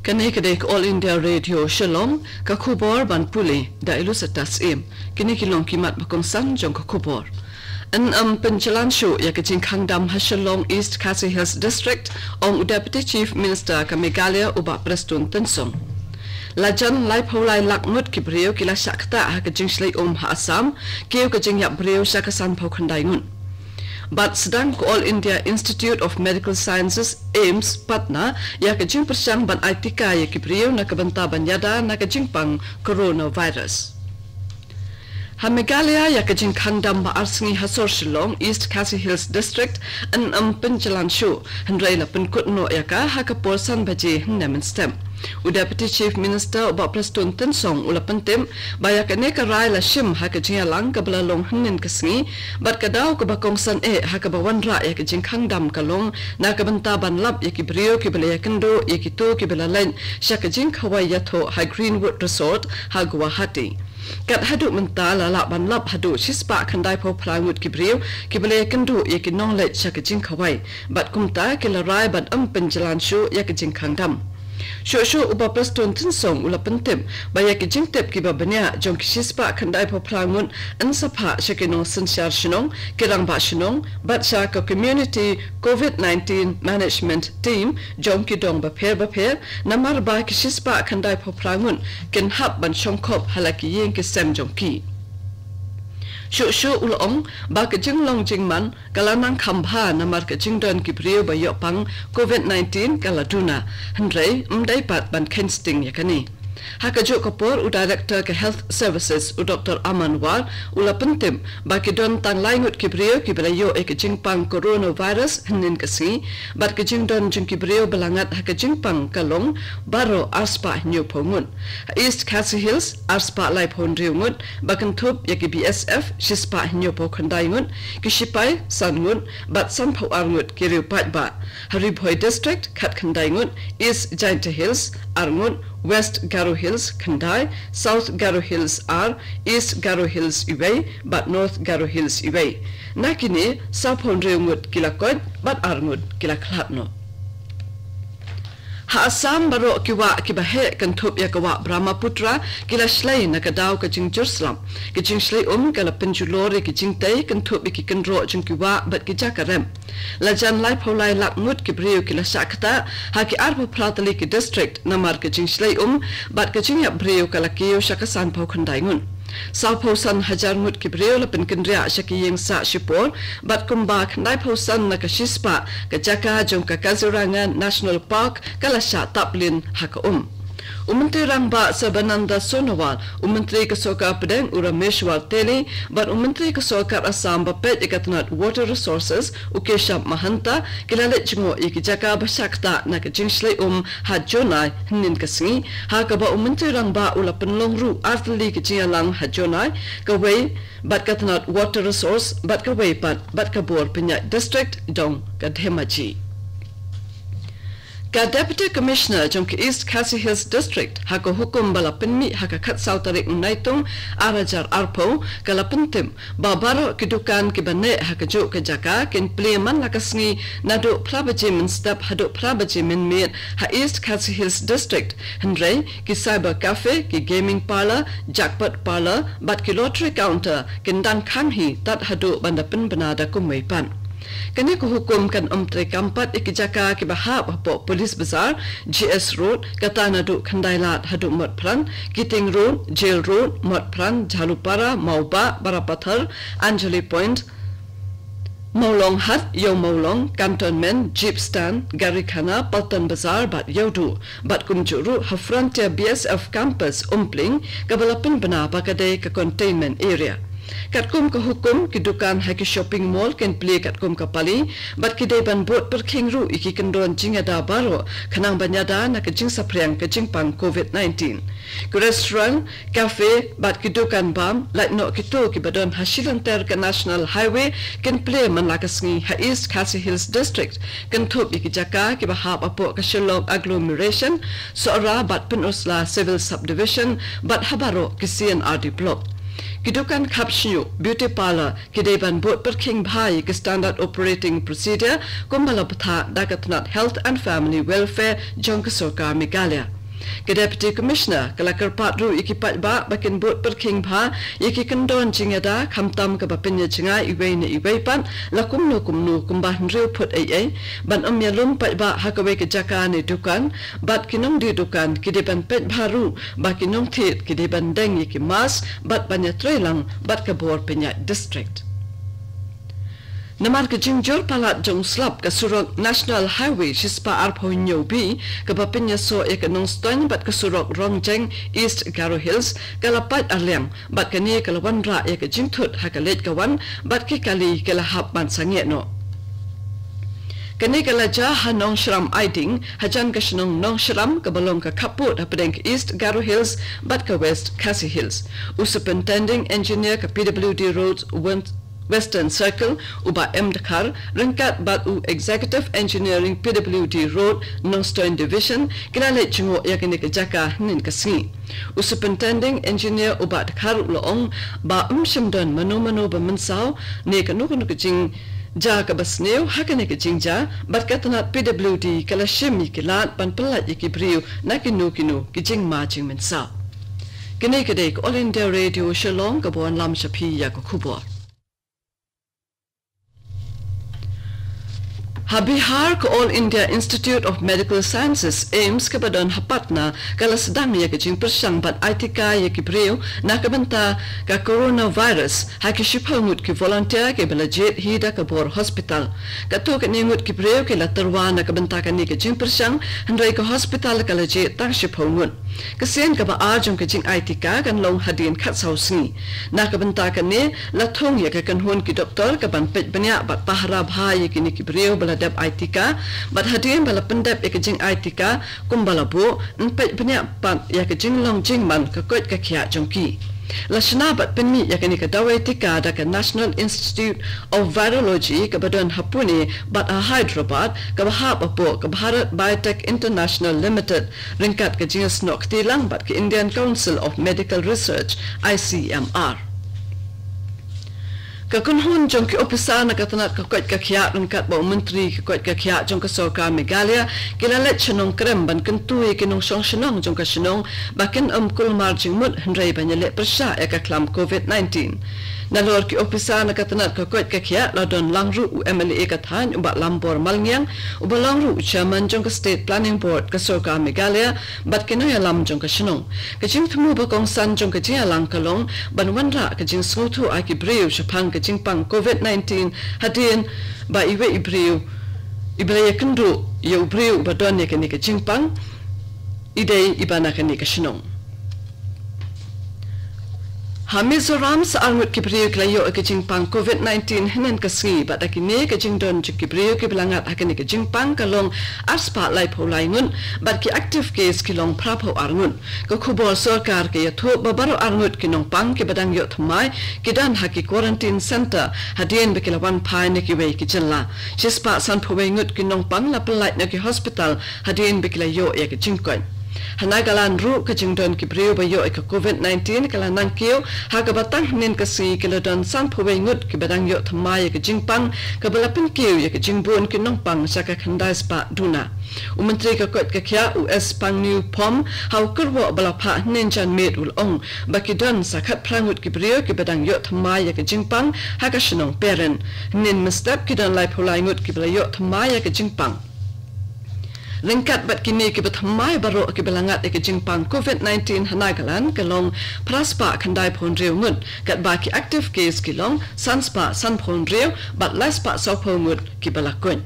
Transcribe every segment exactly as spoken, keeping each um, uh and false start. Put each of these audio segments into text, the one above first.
Kane ka dei ka All India Radio Shillong, ka khubor ban pule da Elusata Syiem. Kine ki long ki mat ba kongsan jong ka khubor. Yn ym pynjlan shuh ïa ka jingkhang dam ha Shillong East Khasi Hills District, ong u Deputy Chief Minister ka Meghalaya u Bah Prestone Tynsong. Lajan laiphew lai lak ngut ki briew ki la shah ktah ha ka jingshlei um ha Assam, kiew ka jingïap briew sha ka sanphew khyndai ngut. Bad sdang ka All India Institute of Medical Sciences, AIIMS, Patna, ïa ka jingpyrshang ban ai tika ïa ki briew na ka bynta ban ïada na ka jingpang coronavirus. Ha Meghalaya ïa ka jingkhang dam ba ar sngi ha sor Shillong, East Khasi Hills District, yn ym pynjlan shuh, hynrei la pynkut noh ïa ka ha ka por san baje hynne mynstep. U Deputy Chief Minister u Bah Prestone Tynsong u la pyntip ba ïa kane ka rai la shim ha ka jingïalang kaba la long hynnin ka sngi, bad ka daw kaba kongsan eh ha kaba wanrah ïa ka jingkhang dam ka long na ka bynta ban lap ïa ki briew kiba la ïakynduh ïa kito kiba la leit sha ka jingkhawai ïathuh ha Greenwood Resort ha Guwahati. Kat haduh mynta la lah ban lap haduh shispah khyndaiphew phra ngut ki briew kiba la ïakynduh ïa ki nongleit sha ka jingkhawai, bad kumta ki la rai ban ym pynjlan shuh ïa ka jingkhang dam. Shuh shuh u Bah Prestone Tynsong u la pyntip ba ïa ki jingtip kiba bniah jong ki shispah khyndaiphew phra ngut yn sa phah sha ki nongsynshar shnong, ki rangbah shnong, bad sha ka Community Covid nineteen Management Team jong ki dong bapher bapher, namar ba ki shispah khyndaiphew phra ngut kin hap ban shongkhop ha la ki ïing ki sem jong ki. Shuh shuh u la ong ba ka jinglong jingman ka la nang kham bha namar ka jingdon ki briew ba ïoh pang Covid nineteen ka la duna, hynrei ym dei pat ban kheiñ sting ïa kane. Ha kajuh ka por u Director ka Health Services u Doktor Aman War u la pyntip ba ki don tang lai ngut ki briew kiba la ïoh ïa ka jingpang coronavirus hynnin ka sngi, bad ka jingdon jong ki briew ba la ngat ha ka jingpang ka long baroh arspah hynñiewphew ngut. Ha East Khasi Hills arspah laiphew hynriew ngut, ba kynthup ïa ki BSF shispah hynñiewphew khyndai ngut, ki shipai san ngut, bad sanphew ar ngut ki riew paidbah. Ha Ri Bhoi District khatkhyndai ngut, East Jaintia Hills ar ngut, West Garo Hills khyndai, South Garo Hills ar, East Garo Hills iwei, bad North Garo Hills iwei. Na kine, sawphew hynriew ngut ki la koit bad ar ngut ki la khlad noh. Ha Assam baroh ki wah kiba heh kynthup ïa ka wah Brahmaputra ki la shlei na ka daw ka jingjur slap. Ka jingshlei um ka la pynjulor ïa ki jingtei kynthup ïa ki kynroh jong ki wah bad ki jaka rep. Lajan laiphew lai lak ngut ki briew ki la shah ktah ha ki arphew phra tylli ki district namar ka jingshlei um, bad ka jingïap briew ka la kiew sha ka sanphew khyndai ngut. Sawphew san hajar ngut ki briew la pynkynriah sha ki ïing sah shipor, bad kumba khyndaiphew san na ka shispah ka jaka jong ka Kaziranga National Park ka la shah taplin ha ka um. U Myntri Rangbah Sarbananda Sonowal, u Myntri ka Sorkar Pdeng u Rameshwar Teli, bad u Myntri ka Sorkar Assam ba peit ïa ka tnat Water Resources u Keshab Mahanta ki la leit jngoh ïa ki jaka ba shah ktah na ka jingshlei um ha Jonai hynnin ka sngi, ha kaba u Myntri Rangbah u la pynlong ruh ar tylli ki jingïalang ha Jonai, kawei bad ka tnat Water Resource, bad kawei pat bad ka bor pynïaid district jong ka Dhemaji. Ka Deputy Commissioner jong ka East Khasi Hills District ha ka hukum ba la pynmih ha ka khatsaw tarik u Naitung ar hajar arphew ka la pyntip ba baroh ki dukan kiba neh ha kajuh ka jaka kin plie man la ka sngi naduh phra baje mynstep haduh phra baje mynmiet ha East Khasi Hills District, hynrei ki cyber cafe, ki gaming parlour, jackpot parlour, bad ki lottery counter kin dang khang hi tad haduh ban da pynbna da kumwei pat. Kane ka hukum kan ym treikam pat ïa ki jaka kiba hap hapoh Police Bazar, G S Road, kata naduh Khyndai Lad haduh Motphran, Keating Road, Jail Road, Motphran, Jhalupara, Mawbah, Barapathar, Anjali Point, Mawlong Hat, Ïew Mawlong, Cantonment, Jeep Stand, Garikhana, Paltan Bazar bad Ïewduh, bad kumjuh ruh ha Frontier B S F Campus, Umpling, kaba la pynbna ba ka dei ka containment area. Katkum ka hukum, ki dukan ha ki shopping mall kin plie katkum ka pali, bad ki dei ban bud pyrkhing ruh ïa ki kyndon jingïada baroh khnang ban ïada na ka jingsaphriang ka jingpang Covid nineteen. Ki restaurant, cafe bad ki dukan bam, lait noh kito kiba don ha shilynter ka National Highway, kin plie man la ka sngi ha East Khasi Hills District, kynthup ïa ki jaka kiba hap hapoh ka Shillong Agglomeration, Sohra bad Pynursla Civil Subdivision bad ha baroh ki C and R D Block. Ki dukan khap shñiuh, beauty parlour, ki dei ban bud pyrkhing bha ïa ki Standard Operating Procedure kumba la bthah da ka tnat Health and Family Welfare jong ka Sorkar Meghalaya. Ka Deputy Commissioner ka la kyrpad ruh ïa ki paidbah ba kin bud pyrkhing bha ïa ki kyndon jingïada, khamtam kaba pynïajngai iwei na iwei pat, la kumno kumno, kumba hynriew phut ei ei, ban ym ïalum paidbah ha kawei ka jaka ne dukan, bad ki nongdie dukan ki dei ban peit bha ruh ba ki nongthied ki dei ban deng ïa ki mask bad ban ïatrei lang bad ka bor pynïaid district. Namar ka jingjur palat jong u slap, ka surok National Highway shispah arphew hynñiew B, kaba pynïasoh ïa ka Nongstoiñ bad ka surok Rongjeng East Garo Hills, ka la pait arliang, bad kane ka la wanrah ïa ka jingthut ha ka leit ka wan, bad ki kali ki la hap ban sangeh noh. Kane ka la jia ha Nongshram Aiding, hajan ka shnong Nongshram, kaba long ka khappud hapdeng ka East Garo Hills bad ka West Khasi Hills. U Superintending Engineer ka P W D Road West-, Western Circle, u Bah M Dkhar, ryngkat bad u Executive Engineering P W D Road Nongstoiñ Division, ki la leit jngoh ïa kane ka jaka hynnin ka sngi. U Superintending Engineer u Bah Dkhar u la ong ba ym shym don mano mano ba mynsaw ne kano kano ka jingjia kaba sniew ha kane ka jingjia, bad ka tnat P W D ka la shim ïa ki lad ban pyllait ïa ki briew na kino kino ki jingma jingmynsaw. Kane ka dei ka All India Radio Shillong, kaba wanlam sha phi ïa ka khubor. Ha Bihar, ka All India Institute of Medical Sciences, AIIMS, kaba don ha Patna, ka la sdang ïa ka jingpyrshang ban ai tika ïa ki briew na ka bynta ka coronavirus ha ki shiphew ngut ki volunteer kiba la jied hi da ka bor hospital. Katto katne ngut ki briew ki la tyrwa na ka bynta kane ka jingpyrshang, hynrei ka hospital ka la jied tang shiphew ngut. Ka sien kaba ar jong ka jingai tika kan long hadien khatsaw sngi. Na ka bynta kane, la thung ïa ka kynhun ki doktor kaban peit bniah bad pahara bha ïa kine ki briew ba la dep ai tika, bad hadien ba la pyndep ïa ka jingai tika kumba la buh, yn peit bniah pat ïa ka jinglong jingman ka koit ka khiah jong ki. La shna bad pynmih ïa kane ka dawai tika da ka National Institute of Virology kaba don ha Pune bad ha Hyderabad, kaba hap hapoh ka Bharat Biotech International Limited, ryngkat ka jingïasnoh kti lang bad ka Indian Council of Medical Research, I C M R. Ka kynhun jong ki ophisar na ka tnat ka koit ka khiah ryngkat bad u Myntri ka koit ka khiah jong ka Sorkar Meghalaya, ki la leit sha Nongkrem ban kyntu ïa ki nongshong shnong jong ka shnong ba kin ym kulmar jingmut, hynrei ban ïaleh pyrshah ïa ka khlam covid nineteen. Nalor ki ophisar na ka tnat ka koit ka khiah, la don lang ruh u M L A ka thaiñ, u Bah Lambor Malngiang, uba long ruh u Chairman jong ka State Planning Board ka Sorkar Meghalaya, bad ki nongïalam jong ka shnong. Ka jingthmu ba kongsan jong ka jingïalang ka long ban wanrah ka jingsngewthuh ïa ki briew shaphang ka jingpang covid nineteen, hadien ba iwei i briew iba la ïakynduh ïa u briew uba don ïa kane ka jingpang i dei iba na kane ka shnong. Ha Mizoram, sa arngut ki briew ki la ïoh ïa ka jingpang covid nineteen hynnin ka sngi, bad da kine ka jingdon jong ki briew kiba la ngat ha kane ka jingpang ka long arspah laiphew lai ngut, bad ki active case ki long phraphew arngut. Ka khubor sorkar ka ïathuh ba baroh arngut ki nongpang kiba dang ïoh thymmai ki don ha ki quarantine center hadien ba ki la wan phai na kiwei ki jylla. Shispah sanphew wei ngut ki nongpang la pyllait na ki hospital hadien ba ki la ïoh ïa ka jingkoit. Ha Nagaland ruh, ka jingdon ki briew ba ïoh ïa ka covid nineteen ka la nang kiew, ha kaba tang hynnin ka sngi ki la don sanphew wei ngut kiba dang ïoh thymmai ïa ka jingpang, kaba la pynkiew ïa ka jingbun ki nongpang sha ka khyndai spah duna. U Myntri ka koit ka khiah, u S Pangniew Phom, ha u kyrwoh ba la phah hynnin janmiet u la ong ba ki don sa khatphra ngut ki briew kiba dang ïoh thymmai ïa ka jingpang ha ka shnong Peren. Hynnin mynstep ki don laiphew lai ngut kiba la ïoh thymmai ïa ka jingpang. Ryngkat bad kine kiba thymmai baroh kiba la ngat ïa ka jingpang covid nineteen ha Nagaland ka long phraspah khyndaiphew hynriew ngut, katba ki active case ki long sanspah sanphew hynriew bad laispah sawphew ngut kiba la koit.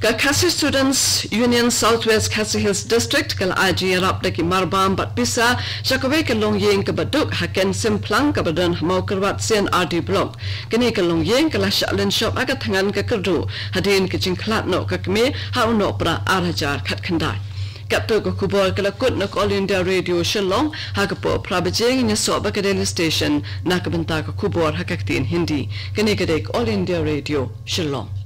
Ka Khasi Students Union South West Khasi Hills District ka la ai jingïarap da ki marbam bad pisa sha kawei ka longïing kaba duk ha Ken Simphlang kaba don ha Mawkyrwat C and R D Block. Kane ka longïing ka la shah lynshop ha ka thngan ka kyrduh hadien ka jingkhlad noh ka kmie ha u Nohprah ar hajar khatkhyndai. Katto ka khubor ka la kut na ka All India Radio Shillong, ha ka por phra baje ngin ïasoh bad ka Delhi Station na ka bynta ka khubor ha ka ktien Hindi. Kane ka dei ka All India Radio Shillong.